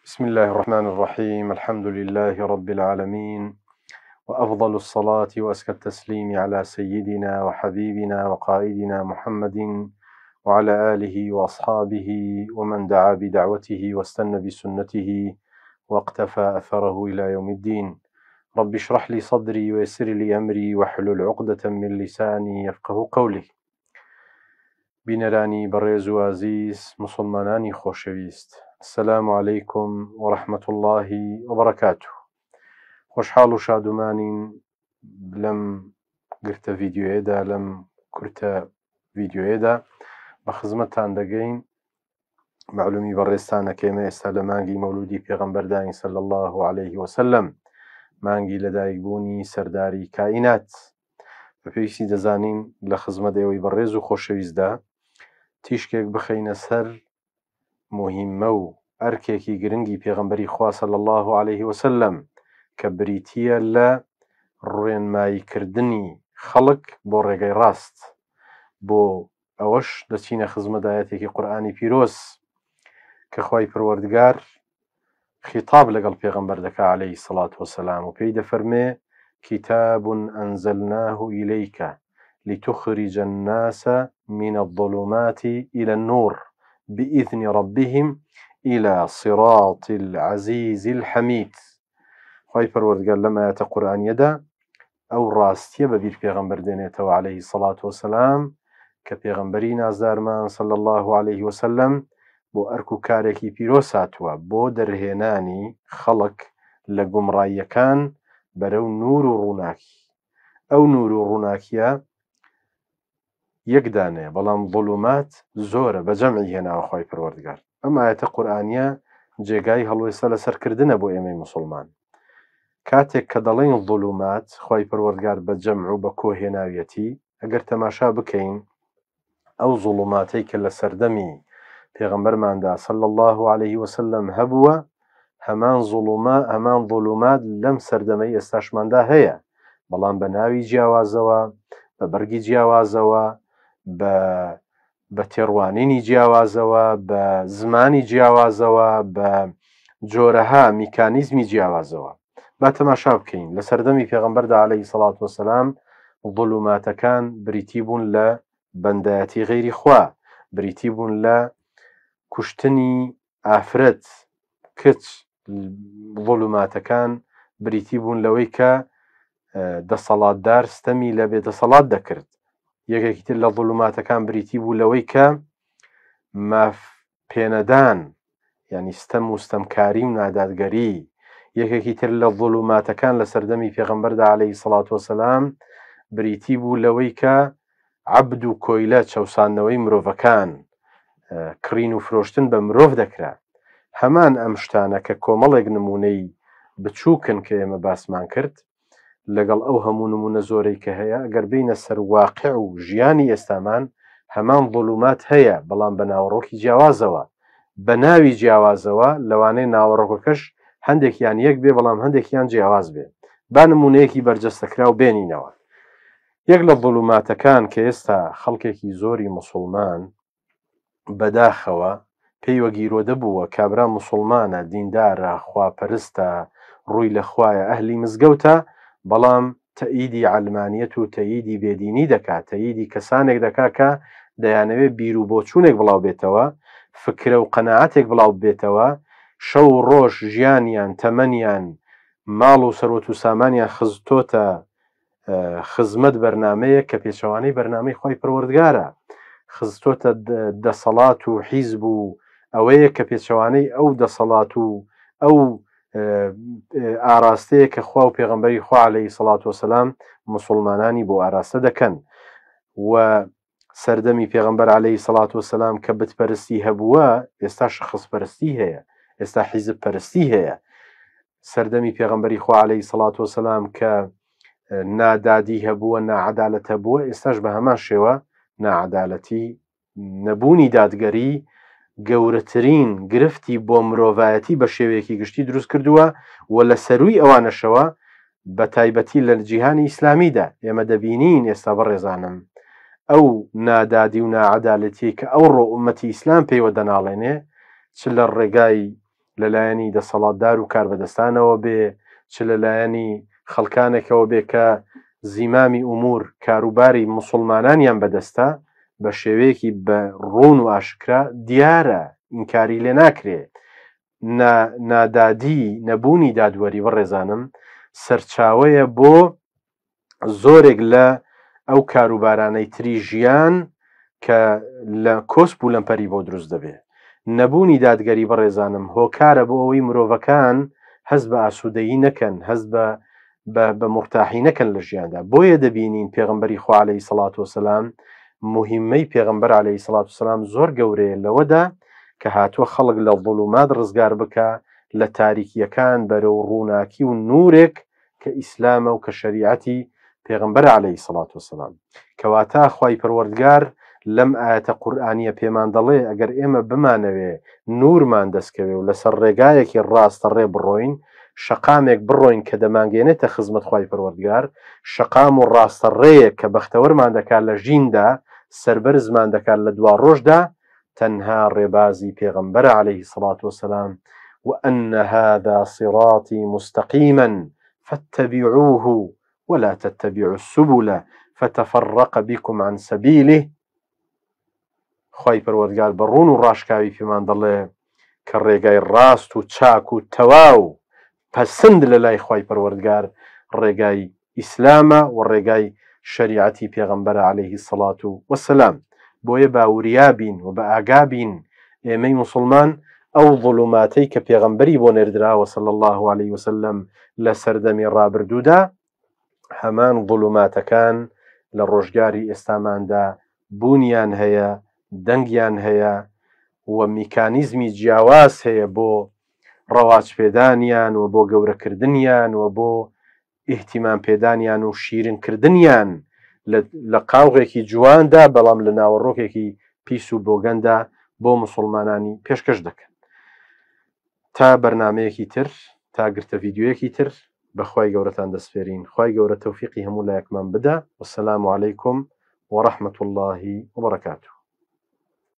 بسم الله الرحمن الرحيم الحمد لله رب العالمين وأفضل الصلاة وأزكى التسليم على سيدنا وحبيبنا وقائدنا محمد وعلى آله وأصحابه ومن دعا بدعوته واستنى بسنته واقتفى أثره إلى يوم الدين رب اشرح لي صدري ويسر لي أمري واحلل عقدة من لساني يفقه قولي. بینەرانی بەڕێز و ئازیز، موسڵمانانی خۆشەویست، السلام علیکم و رحمة اللە و برکاته. خۆشحاڵ و شادومانین لەم گرتە ڤیدیۆیەدا، لەم کورتە ڤیدیۆیەدا بە خزمەتتان دەگەین. مەعلومی بەڕێزتانە کە ئێمە ئێستا لە مانگی مەولودی پێغەمبەرداین صلی اللە علیه وسلم، مانگی لەدایکبوونی سەرداری کائینات. بە پێویستی دەزانین لە خزمەت ئێوەی بەڕێز و خۆشەویستدا تیشکێک بخەینە سەر موهیممە و ئەرکێکی گرنگی پێغەمبەری خوا صلی اللە علیه وسلم کە بریتییە لە ڕێنماییکردنی خەڵک بۆ ڕێگەی ڕاست. بۆ ئەوەش دەچینە خزمەت ئایەتێکی قورئانی پیرۆز کە خوای پەروەردگار خیتاب لەگەڵ پێغەمبەر دەکا علیه الصلاة والسلام و پێی دەفەرمێ کتاب انزلناه الیک لتخرج الناس من الظلمات الى النور باذن ربهم الى صراط العزیز الحمید. خوای پەروەردگار لەم ئایەتە قورئانیەدا ئەو ڕاستیە بە بیر پێغەمبەر دێنێتەوە علیه الصلوة والسلام کە پێغەمبەری نازدارمان صلی اللە علیه وسلم بۆ ئەرک و کارێکی پیرۆز هاتووە بۆ دەرهێنانی خەڵک لە گومڕاییەکان بەرەو نور و ڕووناکی ئەو نور و ڕووناکیە یەک دانەیە بەڵام ظلمات زۆرە بە جەمعی هێناوە خوای پەروەردگار ئەم ئایەتە قورئانیە جێگای هەڵوێستە لەسەر کردنە بۆ ئێمەی موسڵمان کاتێک کە دەڵێین ظلمات خوای پەروەردگار بە جەمع و بە کۆ هێناویەتی ئەگەر تەماشا بکەین ئەو ظلماتەی کە لە سەردەمی پێغەمبەرماندا صلی الله علیه وسلم هەبووە هەمان زوڵوما هەمان ظلومات لەم سەردەمەی ئێستاشماندا هەیە بەڵام بە ناوی جیاوازەوە بە بەرگی جیاوازەوە بە بە تێڕوانینی جیاوازەوە بە زمانی جیاوازەوە بە جۆرەها میکانیزمی جیاوازەوە با تەماشا بکەین لە سەردەمی پێغەمبەردا عەلەیهی سەڵات وەسەلام ظلوماتەکان بریتی بوون لە بەندایەتی غەیری خوا بریتی بوون لە کوشتنی ئافرەت، کچ، ظلوماتەکان بریتی بوون لەوەی کە دەسەڵاتدار ستەمی لە بێدەسەڵات دەکرد. یەکێکی تر لە ظلوماتەکان بریتی بوو لەوەی کە ماف پێنەدان یعنی ستەم و ستەمکاری و نادادگەری. یەکێکی تر لە ظلوماتەکان لە سەردەمی پێغەمبەردا عەلەیهی سڵات وەسەلام بریتی بوو لەوەی کە عەبد و کۆیلە، چەوساندنەوەی مرۆڤەکان، کڕین و فرۆشتن بە مرۆڤ دەکرا. هەمان ئەم شتانە کە کۆمەڵێک نموونەی بچووکن کە ئێمە باسمان کرد، لەگەڵ ئەو هەموو نموونە زۆرەی کە هەیە، ئەگەر بێینە سەر واقع و ژیانی ئێستامان، هەمان ظلومات هەیە، بەڵام بە ناوەڕۆکی جیاوازەوە، بە ناوی جیاوازەوە، لەوانەیە ناوەڕۆکەکەش هەندێکیان یەک بێ، بەڵام هەندێکیان جیاواز بێ. با نموونەیەکی بەرجەستەکراو بێنینەوە. یەک لە ظلوماتەکان کە ئێستا خەڵکێکی زۆری موسوڵمان بەداخەوە پێیوە گیرۆدە بووە، کابرا موسوڵمانە، دیندارە، خواپەرستە، ڕووی لە خوایە، ئەهلی مزگەوتە، بەڵام تەئیدی عەلمانیەت و تەئیدی بێدینی دەکا، تەئیدی کەسانێک دەکا کە دەیانەوێ بیر و بۆچوونێک بڵاو بێتەوە، فکرە و قەناعەتێک بڵاو ببێتەوە، شەو و ڕۆژ ژیانیان، تەمەنیان، ماڵ و سەروەت و سامانیان خزتۆتە خزمەت بەرنامەیەک کە پێچەوانەی بەرنامەی خوای پەروەردگارە، خستۆتە دەسەڵات و حیزب و ئەوەیە کە پێچەوانەی ئەو دەسەڵات و ئەو ئاراستەیە کە خوا و پێغەمبەری خوا عەلەیهی سەڵات وەسەلام موسڵمانانی بۆ ئاراستە دەکەن و سەردەمی پێغەمبەر عەلەیهی سەڵات وەسەلام کە بت پەرستی هەبووە ئێستا شەخص پەرستی هەیە ئێستا حیزب پەرستی هەیە سەردەمی پێغەمبەری خوا عەلەیهی سەڵات وەسەلام کە نادادی هەبووە ناعەدالەت هەبووە ئێستاش بە هەمان شێوە ناعەدالەتی نەبوونی دادگەری گەورەترین گرفتی بۆ مرۆڤایەتی بە شێوەیەکی گشتی دروست کردووە و لە سەرووی ئەوانەشەوە بە تایبەتی لە جیهانی ئیسلامیدا ئێمە دەبینین ئێستا بەڕێزانم ئەو نادادی و ناعەدالەتیەی کە ئەوڕۆ ئومەتی ئیسلام پێیوە دەناڵێنێ چ لە ڕێگای لە لایەنی دەسەڵاتدار و کاربەدەستانەوە بێ، چ لە لایەنی خەڵکانێکەوە بێ کە زیمامی ئومور، کاروباری موسوڵمانانیان بەدەستە، بە شێوەیەکی بە ڕوون و ئاشکرا دیارە، ئینکاری لێ ناکرێ. نا نادادی، نەبوونی دادوەری بەڕێزانم سەرچاوەیە بۆ زۆرێک لە ئەو کاروبارانەی تری ژیان کە لە کۆسپ و لەمپەری بۆ دروست دەبێ. نەبوونی دادگەری بەڕێزانم هۆکارە بۆ ئەوەی مرۆڤەکان هەست بە ئاسوودەیی نەکەن، هەست بە بە بە مورتاحی نەکەن لە ژیاندا. بۆیە دەبینین پێغەمبەری خوا عەلەیهی سەڵات وەسەلام موهیمەی پێغەمبەر عەلەیهی سەڵات وسەلام زۆر گەورەیە لەوەدا کە هاتووە خەڵک لە ظلومات ڕزگار بکا، لە تاریکییەکان بەرەو ڕووناکی و نوورێک کە ئیسلامە و کە شەریعەتی پێغەمبەرە علیە سڵات وسلام. کەواتە خوای پەروەردگار لەم ئایەتە قورئانیە پێمان دەڵێ ئەگەر ئێمە بمانەوێ نورمان دەستکەوێ و لەسەر ڕێگایەکی ڕاستە ڕێ بڕۆین شەقامێک بڕۆین کە دەمانگەێنێتە خزمەت خوای پەروەردگار شەقام و ڕاستە ڕێیەک کە بەختەوەرمان دەکات لە ژیندا سەربەرزمان دەکات لە دواڕۆژدا تەنها ڕێبازی پێغەمبەرە علیە الصلوە والسلام، وان هذا صراطی مستقیما فاتبعوه ولا تتبعوا السبل فتفرق بکم عن سبیله، خوای پەروەردگار بە ڕوون و ڕاشکاوی پێمان دەڵێ کە ڕێگای ڕاست و چاک و تەواو پەسند لە لای خوای پەروەردگار ڕێگای ئیسلامە و ڕێگای شەریعەتی پێغەمبەرە علیه الصلوە و السلام بۆیە با وریا بین و بە ئاگا بین ئێمەی موسڵمان ئەو ظلوماتەی کە پێغەمبەری بۆ نێردراوە صلی اللە علیه وسلم لە سەردەمی ڕابردوودا هەمان ظلوماتەکان لە ڕۆژگاری ئێستاماندا بوونیان هەیە دەنگیان هەیە و میکانیزمی جیاواز هەیە بۆ ڕەواجپێدانیان و بۆ گەورەکردنیان و بۆ ئیهتیمام پێدانیان و شیرن کردنیان لە قاوغێکی جواندا بەڵام لە ناوەڕۆکێکی پیس و بۆگەندا بۆ موسوڵمانانی پێشکەش دەکەن. تا بەرنامەیەکی تر تا گرتە ڤیدیۆیەکی تر بە خوای گەورەتان دەسپێرین خوای گەورە تەوفیقی هەموو لایەکمان بدا والسلام علیکم ورحمة اللە وبرکاته.